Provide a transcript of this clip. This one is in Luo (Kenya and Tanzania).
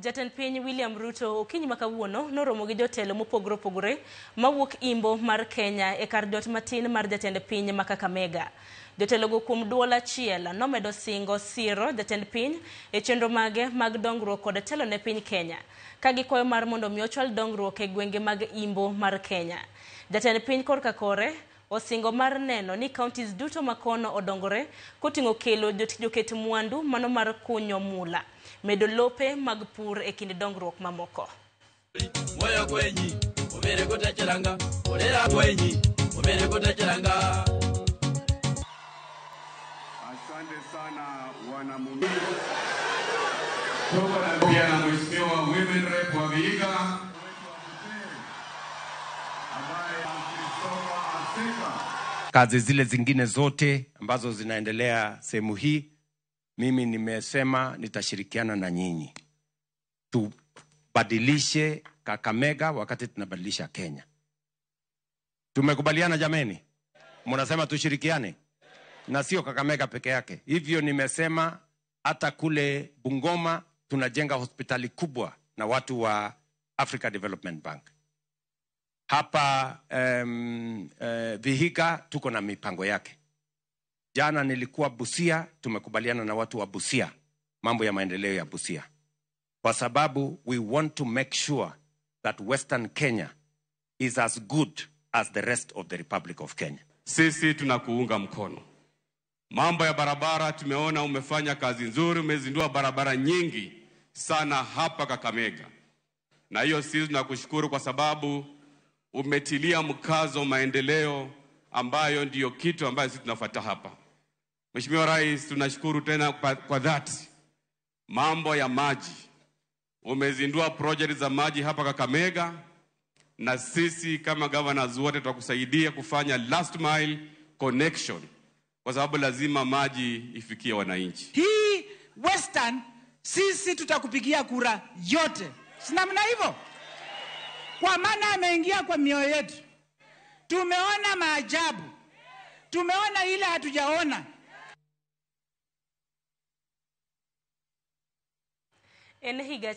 Jatend piny William Ruto okinyi ma kawuono noromo gi jotelo mopogore opogore mawuok imbo mar Kenya e kar jot matin mar jatend piny ma Kakamega. Jotelogo kuom duol achiel nomedo singo siro jatend piny e chenro mage mag dongruok kod telo ne piny Kenya, ka gikwayo mar mondo mi ochwal dongruok e gwenge mag imbo mar Kenya. Jatend piny korka kore osingo mar neno ni counties duto makono odongore koting'o kelo joket mwandu mano mar kunyo mula, medo lope mag pur e kind dongruok mamoko. Moyo kwenyi, omere kutacharanga, olera kwenyi, omere kutacharanga. Asante sana wana Mumias. Pia na Mheshimiwa Women Rep wa Vihiga Kazi zile zingine zote ambazo zinaendelea sehemu hii, mimi nimesema nitashirikiana na nyinyi tubadilishe Kakamega wakati tunabadilisha Kenya. Tumekubaliana jameni? Mnasema tushirikiane? Na sio Kakamega peke yake. Hivyo nimesema hata kule Bungoma tunajenga hospitali kubwa na watu wa Africa Development Bank. Hapa Vihiga tuko na mipango yake. Jana nilikuwa Busia, tumekubaliana na watu wa Busia mambo ya maendeleo ya Busia, kwa sababu we want to make sure that Western Kenya is as good as the rest of the Republic of Kenya. Sisi tunakuunga mkono. Mambo ya barabara tumeona umefanya kazi nzuri, umezindua barabara nyingi sana hapa Kakamega. Na hiyo sisi tunakushukuru kwa sababu umetilia mkazo maendeleo ambayo ndiyo kitu ambayo sisi tunafuata hapa. Mheshimiwa Rais, tunashukuru tena kwa dhati. Mambo ya maji, umezindua project za maji hapa Kakamega, na sisi kama governors wote tutakusaidia kufanya last mile connection, kwa sababu lazima maji ifikie wananchi. Hii Western sisi tutakupigia kura yote. Si namna hivyo? Kwa maana ameingia kwa mioyo yetu. Tumeona maajabu. Tumeona ile hatujaona. En higa